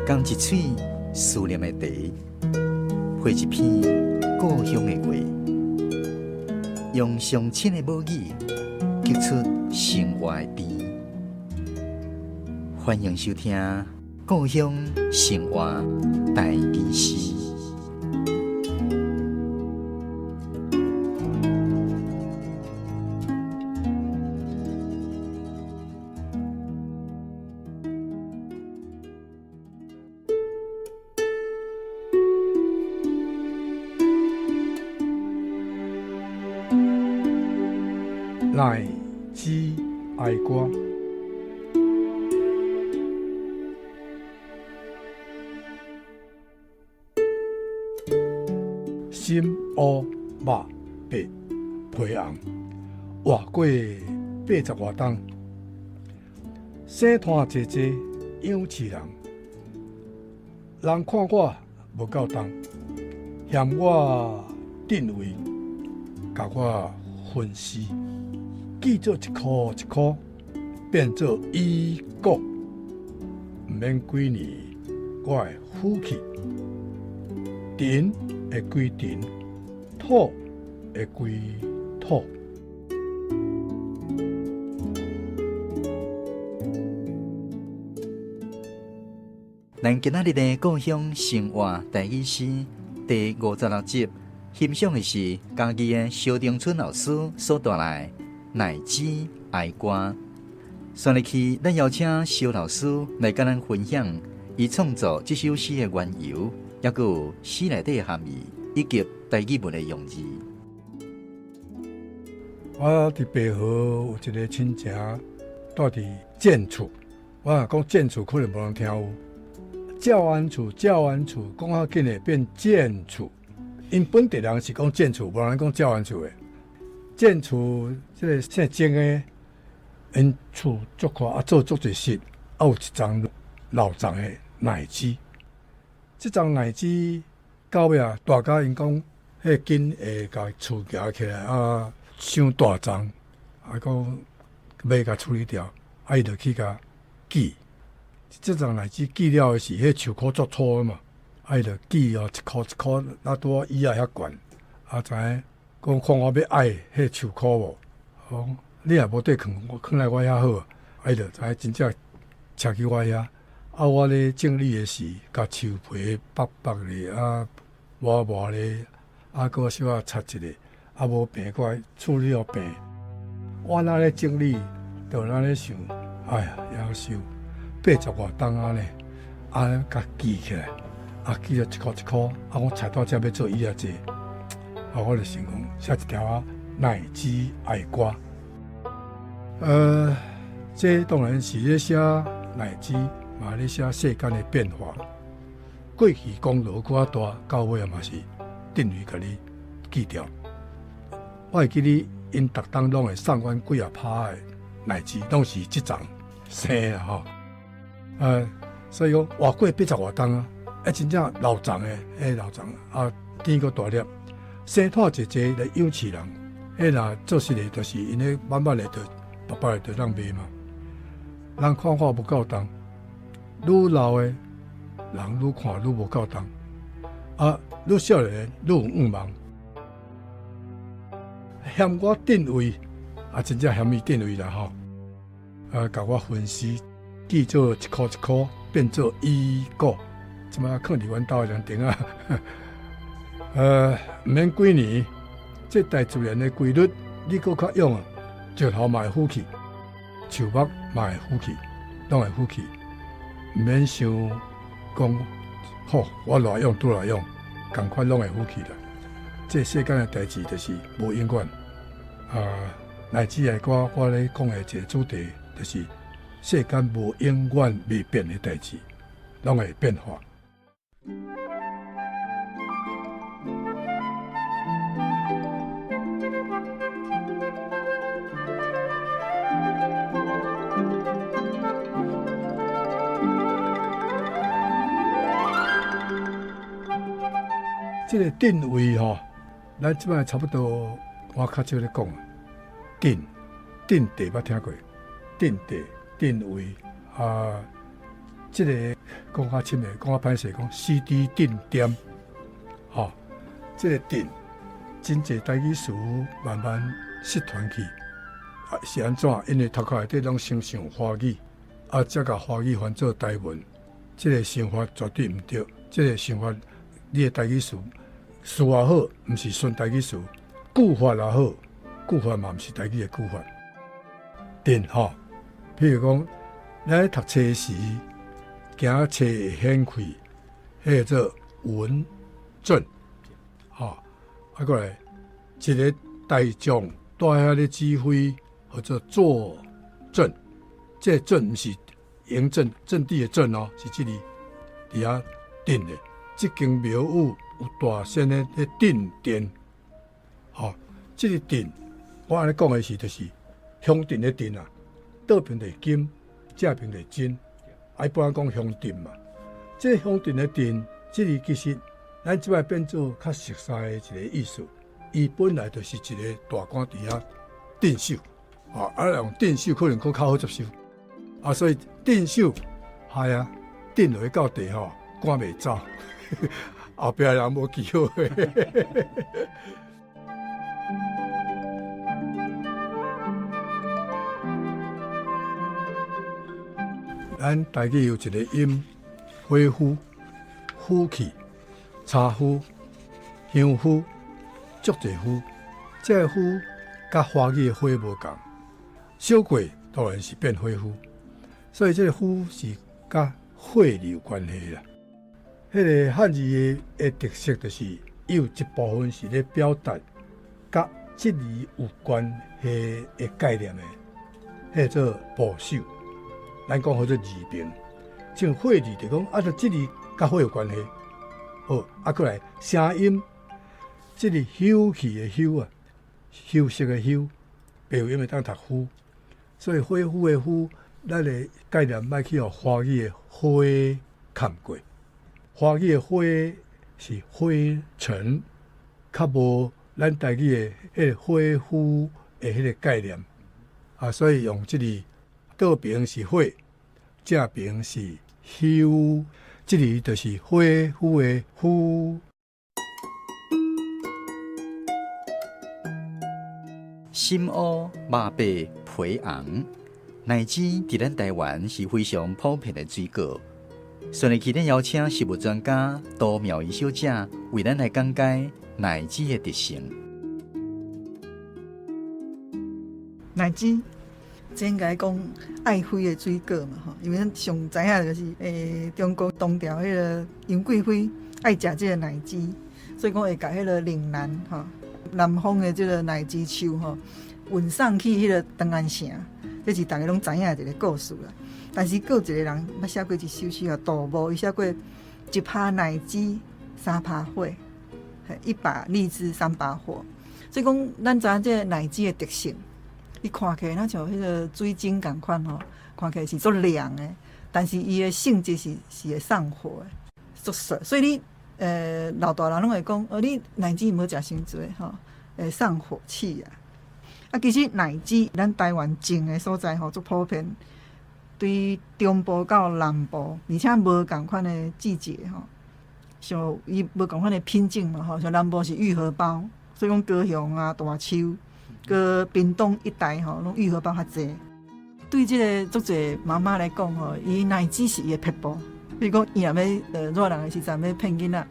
仝一喙思念的茶，配一篇故鄉的話，用上親的母語，激出生活的甜。歡迎收聽《故鄉生活台語詩》。乃至哀歌，心烏肉白皮紅，活過80外冬，生湠濟濟養飼人，人看我無夠重，嫌我頓位，共我分屍，記做一箍一箍，變做衣果。毋免幾年，我會腐去。塵會歸塵，土會歸土。咱今仔日的故鄉生活台語詩第56集，欣賞的是嘉義的蕭長春老師所帶來的《乃至哀歌》。紲落去，咱邀請蕭老師來佮咱分享伊創作這首詩的緣由，抑閣有詩內底的含義，以及台語文的用字。我佇白河有一个親情，住佇箭厝。我若講箭厝，可能無人聽有。詔安厝，詔安厝，講較緊會變箭厝。𪜶本地人是講箭厝，無人講詔安厝的。箭厝這个姓鍾的，𪜶厝足闊，啊做足濟室，啊有一叢老叢的奶枝。這叢奶枝到尾啊，大家𪜶講，彼个根會共厝夾起來啊，傷大叢，啊講欲共處理掉，啊伊就去共鋸。這叢奶枝鋸了的時，彼個樹箍足粗的嘛，啊伊就鋸哦，一箍一箍，啊拄好椅仔遐懸，啊知影講看我欲愛彼個樹箍無？講你若無綴囥，我囥來我遐好，啊伊就知影真正車去我遐，啊我咧整理的時，共樹皮剝剝咧，啊磨磨咧，啊閣小可擦一下，啊無病閣來處理予病。我若咧整理，就若咧想，哎呀，夭壽80外冬啊呢，啊，共記起來，啊記了一箍一箍，啊我菜單才欲做椅仔坐，啊我就想講寫一條仔乃至哀歌。這當然是咧寫乃至，嘛咧寫世間的變化。過去功勞閣較大，到尾嘛是等於共你記掉。我會記得𪜶逐冬攏會送阮幾仔拋的乃至，攏是這叢生的吼。所以講活過80外冬啊，啊真正老叢的，彼老叢啊，甜閣大粒，生湠濟濟來養飼人，彼若做實的，就是𪜶咧慢慢的就白白的就當賣嘛。人看我無夠重，愈老的人愈看愈無夠重，啊，愈少年的愈有願望。嫌我頓位，啊，真正嫌伊頓位啦吼，啊，共我分屍，記做一箍一箍，變做衣果，這擺囥佇阮兜的涼亭啊。毋免幾年，這大自然的規律，你閣較勇啊，石頭嘛會腐去，樹木嘛會腐去，攏會腐去。毋免想講，好，我偌勇拄偌勇，仝款攏會腐去啦。這世間的代誌就是無永遠。啊，乃至來我我咧講的一個主題，就是世間無永遠未變的代誌，攏會變化。這個頓位吼，咱這擺差不多，我較少咧講啊。頓頓地捌聽過，頓地頓位啊，這個講較深的，講較歹勢，講 CD 鎮店，吼，這個鎮真濟台語詞慢慢失傳去，啊是按怎？因為頭殼內底攏先想華語，啊，才共華語翻做台文，這個想法絕對毋對。這個想法，你的台語詞詞也好，毋是純台語詞，句法也好，句法嘛毋是台語的句法。鎮吼，譬如講，咱咧讀冊時，驚冊會顯開，彼個做文鎮，吼，啊閣來一個大將蹛遐咧指揮，號做坐鎮，這個鎮毋是營鎮陣地的陣哦，是這裡佇遐鎮的。這間廟宇有大仙的咧鎮殿，吼，這個鎮我按呢講的是，就是鄉鎮的鎮啊，倒爿就是金，正爿就是真，啊一般講鄉鎮嘛。這個鄉鎮的鎮，這裡其實咱這擺變做較熟似的一個意思。伊本來就是一個大官佇遐鎮守，啊用鎮守可能閣較好接受，啊所以鎮守係啊，鎮落去到地吼，趕袂走，後壁人無機會。咱台語有一個音，火呼、呼氣、茶呼、香呼、足濟呼，這個呼佮華語的火無仝，小過當然是變火呼，所以這個呼是佮火字有關係啦。彼個漢字的特色就是，伊有一部分是咧表達佮這字有關係的概念的，彼個做部首。咱講號做字爿，像火字就講啊，就這字佮火有關係。好，啊，閣來聲音，這個休氣的休啊，休息的休，白話音會當讀呼，所以火呼的呼，咱的概念莫去予華語的灰崁過。華語的灰是灰塵，較無咱台語的彼個火呼的彼個概念啊，所以用這個倒爿是火，正爿是休，這裡就是火呼的呼。心烏、肉白、皮紅，奶子佇咱台灣是非常普遍的水果。順利起，咱邀請食物專家杜妙儀小姐為咱來講解奶子的特性。奶子，這應該講愛妃的水果嘛，吼，因為咱上知影就是，中國唐朝彼個楊貴妃愛食這個奶子，所以講會共彼個嶺南吼南方的這個奶子樹吼運送去彼個長安城，這是逐家攏知影的一個故事啦。但是閣有一個人捌寫過一首詩哦，杜牧伊寫過一拍奶子三拍火，一把荔枝三把火。所以講，咱知影這個奶子的特性，伊看起來若像彼個水晶仝款吼，看起來是足涼的，但是伊的性質是是會送火的，足燥。所以你老大人攏會講，哦，你奶子毋好食傷濟吼，會送火氣啊。啊，其實奶子咱台灣種的所在吼，足普遍。對中部到南部，而且無仝款的季節吼，像伊無仝款的品種嘛吼，像南部是玉荷包，所以講高雄啊、大樹、閣屏東一帶吼，攏玉荷包較濟。對這个足濟媽媽來講吼，伊奶子是伊的撇步。比如講，伊若欲熱人的時陣欲騙囡仔，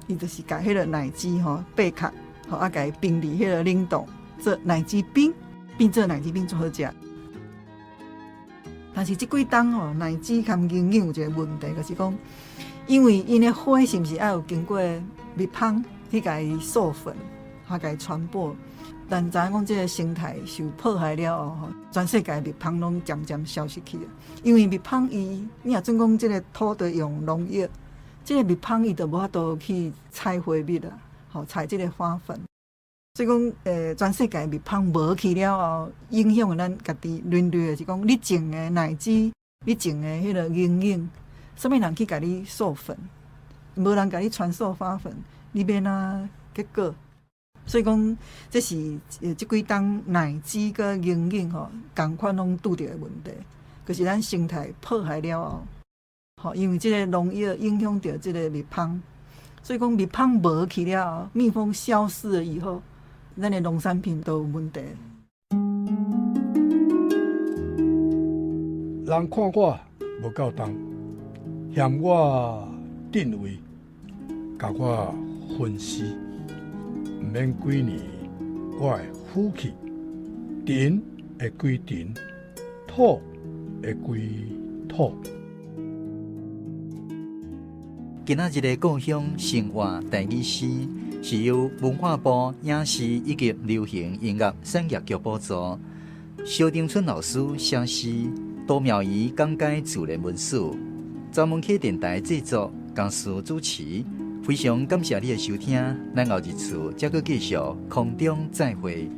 伊就是共彼个奶子吼掰殼，吼啊共伊冰佇彼个冷凍做奶子冰，變做奶子冰足好食。但是這幾冬吼，奶子含銀耳有一個問題，就是講，因為𪜶的花是毋是愛有經過蜜蜂去共伊授粉，啊，共伊傳播？但知影講這個生態受破壞了後吼，全世界蜜蜂攏漸漸消失去啊。因為蜜蜂伊，你若準講這個土地用農藥，這個蜜蜂伊就無法度去採花蜜啊，吼，採這個花粉。所以講，全世界蜜蜂無去了後，影響咱家己人類，就是講，你種的奶子，你種的彼個銀耳，啥物人去共你授粉？無人共你傳授花粉，你欲按怎結果？所以講，這是這幾冬奶子佮銀耳吼，仝款攏拄著的問題，就是咱生態破壞了後，吼，因為這个農藥影響著這个蜜蜂，所以講蜜蜂無去了後，蜜蜂消失了以後，咱的農產品都有問題。人看我無夠重，嫌我頓位，共我分屍，毋免幾年，我會死去，塵會歸塵，土會歸土。今仔日的故鄉生活台語詩，是由文化部影視以及流行音樂產業局補助，蕭長春老師寫詩，杜妙儀講解自然文史，專門客電台製作，江思主持。非常感謝你的收聽，咱後日次再閣繼續空中再會。